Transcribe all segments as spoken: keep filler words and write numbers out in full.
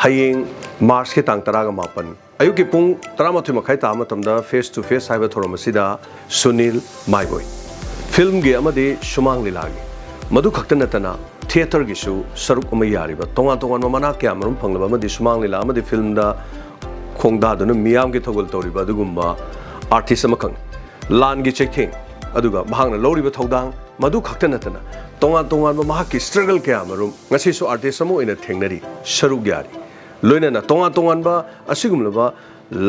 ꯍꯌꯦꯡ ꯃꯥꯔꯆꯀꯤ ꯇꯥꯡ ꯇꯔꯥꯒ ꯃꯥꯄꯟ ꯑꯌꯨꯛꯀꯤ ꯄꯨꯡ ꯇꯔꯥꯃꯥꯊꯣꯏ ꯃꯈꯥꯏ ꯇꯥꯕ ꯃꯇꯝꯗ Face to Face ꯍꯥꯏꯕ ꯊꯧꯔꯝ ꯑꯁꯤꯗ ꯁꯨꯅꯤꯜ ꯃꯥꯏꯕꯣꯏ, ꯐꯤꯜꯝꯒꯤ ꯑꯃꯗꯤ ꯁꯨꯃꯥꯡ ꯂꯤꯂꯥꯒꯤ, ꯃꯗꯨ ꯈꯛꯇ ꯅꯠꯇꯅ ꯊꯤꯌꯦꯇꯔꯒꯤꯁꯨ ꯁꯔꯨꯛ ꯑꯃ ꯌꯥꯔꯤꯕ, ꯇꯣꯉꯥꯟ ꯇꯣꯉꯥꯟꯕ ꯃꯅꯥ ꯀꯌꯥ ꯃꯔꯨꯝ ꯐꯪꯂꯕ ꯑꯃꯗꯤ ꯁꯨꯃꯥꯡ ꯂꯤꯂꯥ ꯑꯃꯗꯤ ꯐꯤꯜꯝꯗ ꯈꯣꯡꯗꯥꯗꯨꯅ ꯃꯤꯌꯥꯝꯒꯤ ꯊꯧꯒꯜ ꯇꯧꯔꯤꯕ ꯑꯗꯨꯒꯨꯝꯕ ꯑꯥꯔꯇꯤꯁ ꯑꯃꯈꯛꯅꯤ꯫ ꯂꯥꯟꯒꯤ ꯆꯩꯊꯦꯡ, ꯑꯗꯨꯒ ꯃꯍꯥꯛꯅ ꯂꯧꯔꯤꯕ ꯊꯧꯗꯥꯡ, ꯃꯗꯨ ꯈꯛꯇ ꯅꯠꯇꯅ ꯇꯣꯉꯥꯟ ꯇꯣꯉꯥꯟꯕ ꯃꯍꯥꯛꯀꯤ ꯁ꯭ꯇ꯭ꯔꯒꯜ ꯀꯌꯥ ꯃꯔꯨꯝ ꯉꯁꯤꯁꯨ ꯑꯥꯔꯇꯤꯁ ꯑꯃ ꯑꯣꯏꯅ ꯊꯦꯡꯅꯔꯤ, ꯁꯔꯨꯛ ꯌꯥꯔꯤ꯫ ꯂꯣꯏꯅꯅ ꯇꯣꯉꯥꯟ ꯇꯣꯉꯥꯟꯕ ꯑꯁꯤꯒꯨꯝꯂꯕ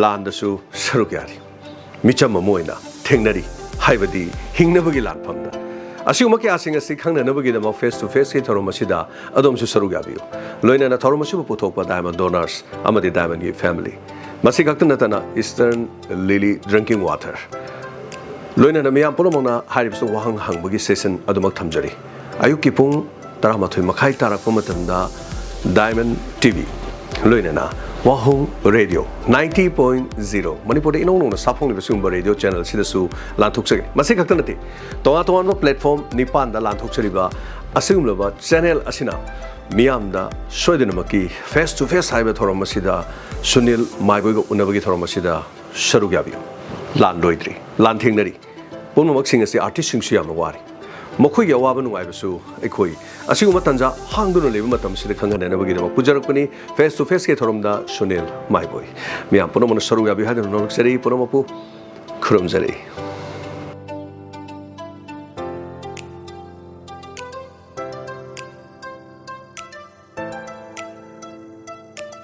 ꯂꯥꯟꯗꯁꯨ ꯁꯔꯨꯛ ꯌꯥꯔꯤ꯫ ꯃꯤꯆꯝ ꯑꯃ ꯑꯣꯏꯅ ꯊꯦꯡꯅꯔꯤ, ꯍꯥꯏꯕꯗꯤ ꯍꯤꯡꯅꯕꯒꯤ ꯂꯥꯟꯐꯝꯗ꯫ ꯑꯁꯤꯒꯨꯝꯕ ꯀꯌꯥꯁꯤꯡ ꯑꯁꯤ ꯈꯪꯅꯅꯕꯒꯤꯗꯃꯛ Face to Faceꯀꯤ ꯊꯧꯔꯝ ꯑꯁꯤꯗ ꯑꯗꯣꯝꯁꯨ ꯁꯔꯨꯛ ꯌꯥꯕꯤꯌꯨ꯫ ꯂꯣꯏꯅꯅ ꯊꯧꯔꯝ ꯑꯁꯤꯕꯨ ꯄꯨꯊꯣꯛꯄ Diamond Donors ꯑꯃꯗꯤ Diamondꯒꯤ family꯫ ꯃꯁꯤ ꯈꯛꯇ ꯅꯠꯇꯅ Eastern Lily Drinking Water꯫ ꯂꯣꯏꯅꯅ ꯃꯤꯌꯥꯝ ꯄꯨꯝꯅꯃꯛꯅ ꯍꯥꯏꯔꯤꯕꯁꯨ ꯋꯥꯍꯪ ꯍꯪꯕꯒꯤ session ꯑꯗꯨꯃꯛ ꯊꯝꯖꯔꯤ꯫ ꯑꯌꯨꯛꯀꯤ ꯄꯨꯡ ꯇꯔꯥꯃꯥꯊꯣꯏ ꯃꯈꯥꯏ ꯇꯥꯔꯛꯄ ꯃꯇꯝꯗ Diamond TV, ꯂꯣꯏꯅꯅ ꯋꯥꯍꯣꯡ Radio ninety point zero, ꯃꯅꯤꯄꯨꯔꯗ ꯏꯅꯧ ꯅꯧꯅ ꯁꯥꯐꯣꯡꯂꯤꯕ ꯁꯤꯒꯨꯝꯕ radio channel ꯑꯁꯤꯗꯁꯨ ꯂꯥꯟꯊꯣꯛꯆꯒꯦ꯫ ꯃꯁꯤ ꯈꯛꯇ ꯅꯠꯇꯦ, ꯇꯣꯉꯥꯟ ꯇꯣꯉꯥꯟꯕ platform ꯅꯤꯄꯥꯟꯗ ꯂꯥꯟꯊꯣꯛꯆꯔꯤꯕ ꯑꯁꯤꯒꯨꯝꯂꯕ channel ꯑꯁꯤꯅ ꯃꯤꯌꯥꯝꯗ ꯁꯣꯏꯗꯅꯃꯛꯀꯤ Face to Face ꯍꯥꯏꯕ ꯊꯧꯔꯝ ꯑꯁꯤꯗ ꯁꯨꯅꯤꯜ ꯃꯥꯏꯕꯣꯏꯒ ꯎꯅꯕꯒꯤ ꯊꯧꯔꯝ ꯑꯁꯤꯗ ꯁꯔꯨꯛ ꯌꯥꯕꯤꯌꯨ꯫ ꯂꯥꯟ ꯂꯣꯏꯗ꯭ꯔꯤ, ꯂꯥꯟ ꯊꯦꯡꯅꯔꯤ꯫ ꯄꯨꯝꯅꯃꯛꯁꯤꯡ ꯑꯁꯤ ꯑꯥꯔꯇꯤꯁꯁꯤꯡꯁꯨ ꯌꯥꯝꯅ ꯋꯥꯔꯤ꯫ ꯃꯈꯣꯏꯒꯤ ꯑꯋꯥꯕ ꯅꯨꯡꯉꯥꯏꯕꯁꯨ ꯑꯩꯈꯣꯏ ꯑꯁꯤꯒꯨꯝꯕ ꯇꯥꯟꯖꯥ ꯍꯥꯡꯗꯨꯅ ꯂꯩꯕ ꯃꯇꯝꯁꯤꯗ ꯈꯪꯍꯟꯅꯅꯕꯒꯤꯗꯃꯛ ꯄꯨꯖꯔꯛꯄꯅꯤ꯫ Face to Faceꯀꯤ ꯊꯧꯔꯝꯗ ꯁꯨꯅꯤꯜ ꯃꯥꯏꯕꯣꯏ꯫ ꯃꯤꯌꯥꯝ ꯄꯨꯝꯅꯃꯛꯅ ꯁꯔꯨꯛ ꯌꯥꯕꯤꯌꯨ ꯍꯥꯏꯗꯨꯅ ꯅꯣꯂꯛꯆꯔꯤ꯫ ꯄꯨꯝꯅꯃꯛꯄꯨ ꯈꯨꯔꯨꯝꯖꯔꯤ꯫